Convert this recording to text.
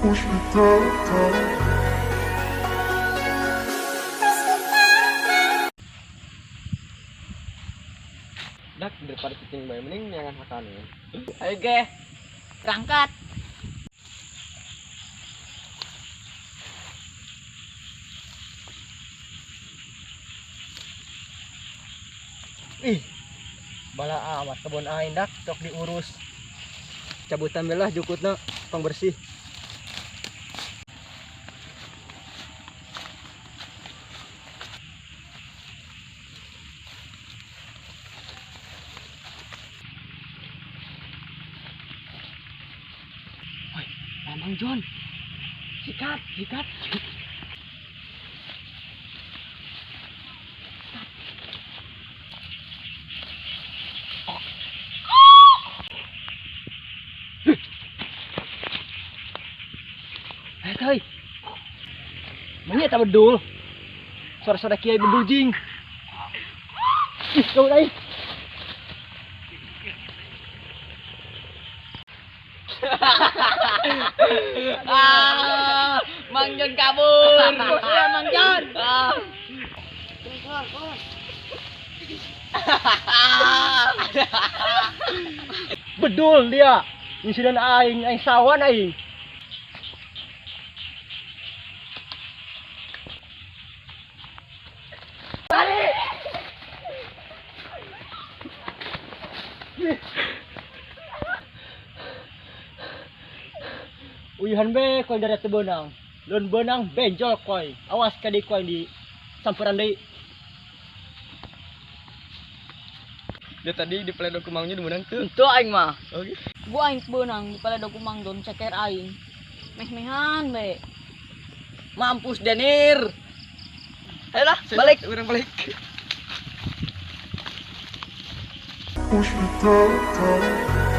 Push me down, down. Dak, daripada cicing bae mending neangan hakan ya. Ayo ge. Berangkat. Ih. Bala amat kebun aing dak, sok diurus. Cabutan belah jukutna tong bersih. Woi, Mamang John. Sikat, sikat. Eh, hei. Mana eta bedul? Suara-suara kiai bedul jing. Ih, kau lain. Ah, Mang Jon kabur. Ya, Mang Jon. Ah. Bedul dia. Insiden aing, aing sawan aing. Uyuhan be koi dari benang. Lon benang benjol koi. Awas kadi koi di samperan deui. Dia tadi di peledo kumangnya di menang tuh. Itu aing mah. Oke. Gua aing beunang di paledo kumang don ceker aing. Meh-mehan be. Mampus Denir. Ayolah, balik. Orang balik. Push me down, down.